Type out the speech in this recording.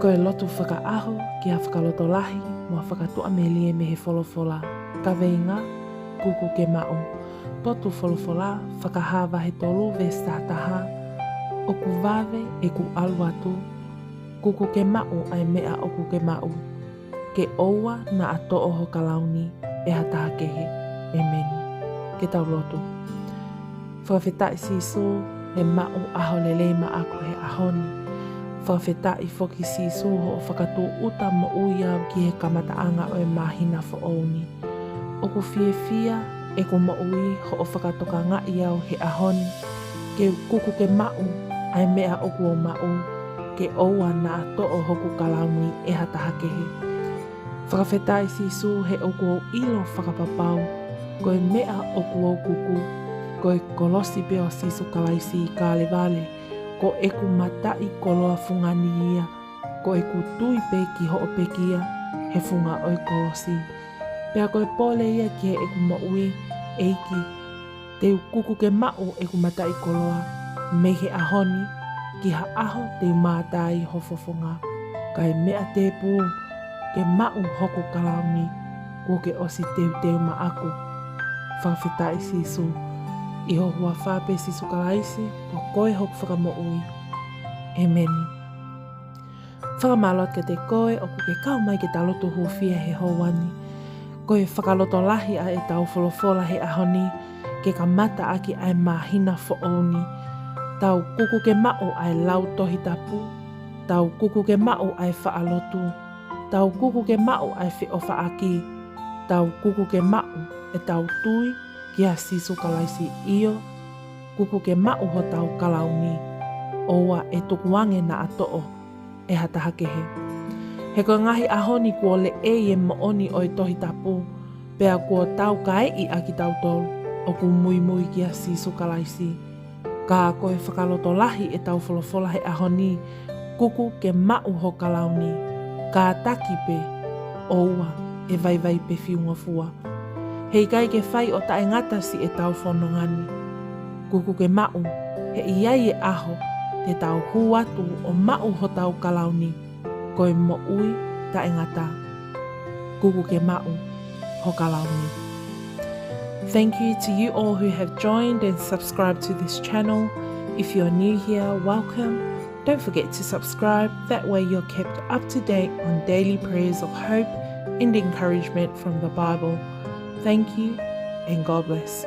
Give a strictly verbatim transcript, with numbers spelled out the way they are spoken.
Ko e lotu fakaʻaho ki ha fakalotolahi mo ha fakatuʻamelie mei he folofola. Kaveinga: Kuku ke maʻu. Potu folofola: Fakahā vahe tolu veesi taha taha. ʻOku vave ʻeku ʻalu atu, kuku ke maʻu ʻa e meʻa ʻoku ke maʻu, ke ʻoua naʻa toʻo ho kalauni ʻe ha taha kehe. ʻEmeni. Ke tau lotu. Fakafetaʻi Sīsū, he maʻu ʻaho lelei maʻaku he ʻaho ni. Fakafetaʻi foki Sīsū hoʻo fakatūʻuta moʻui au ki he kamataʻanga ʻo e māhina foʻou ni. ʻOku fiefia ʻeku moʻui hoʻo fakatokangaʻi au he ʻaho ni, ke u kuku ke maʻu ʻa e meʻa ʻoku ou maʻu, ke ʻoua naʻa toʻo hoku kalauni ʻe ha taha kehe. Fakafetaʻi Sīsū he ʻoku ou ʻilo fakapapau ko e meʻa ʻoku ou kuku, ko e kolosi pē ʻo Sīsū Kalaisi ʻi Kalevale, ko ʻeku mataʻikoloa fungani ia, ko ʻeku tui pē ki hoʻo pekia he funga ʻo e kolosi. Pea ko e pole ia ki heʻeku moʻui, ʻEiki, te u kuku ke maʻu ʻeku mataʻikoloa mei he ʻaho ni ki ha ʻaho te u mātā ai ho fofonga. Kae meʻa tēpū ke maʻu hoku kalauni kuo ke ʻosi teuteu maʻaku. Fakafetaʻi Sīsū. ʻI ho huafa pē Sīsū Kalaisi, ko koe hoku Fakamoʻui. ʻEmeni. Fakamālō atu kiate koe ʻoku ke kau mai ke ta lotu hūfia he houa ni. Ko e fakalotolahi ʻa ʻetau folofola he ʻaho ni, ke kamata ʻaki ʻa e māhina foʻou ni. Tau kuku ke maʻu ʻa e lau Tohi Tapu. Tau kuku ke maʻu ʻa e faʻa lotu. Tau kuku ke maʻu ʻa e feʻofaʻaki. Tau kuku ke maʻu ʻetau tui kia Sīsū Kalaisi, ʻio, kuku ke maʻu hotau kalauni, ʻoua ʻe tukuange naʻa toʻo ʻe ha taha kehe. He ko e ngaahi ʻaho ni kuo leʻei e moʻoni ʻo e Tohi Tapu, pea kuo taukaeʻi ʻa kitautolu ʻoku muimui kia Sīsū Kalaisi. Ka ko e fakalotolahi ʻetau folofola he ʻaho ni, kuku ke maʻu ho kalauni, kātaki pē, ʻoua ʻe vaivai pe fiungofua. He ʻikai ke fai ʻo taʻengata siʻetau fononga ni. Kuku ke maʻu, he ʻe ʻi ai e ʻaho te tau hū atu ʻo maʻu hotau kalauni, ko e moʻui taʻengata. Kuku ke maʻu ho kalauni. Thank you to you all who have joined and subscribed to this channel. If you're new here, welcome. Don't forget to subscribe. That way you're kept up to date on daily prayers of hope and encouragement from the Bible. Thank you and God bless.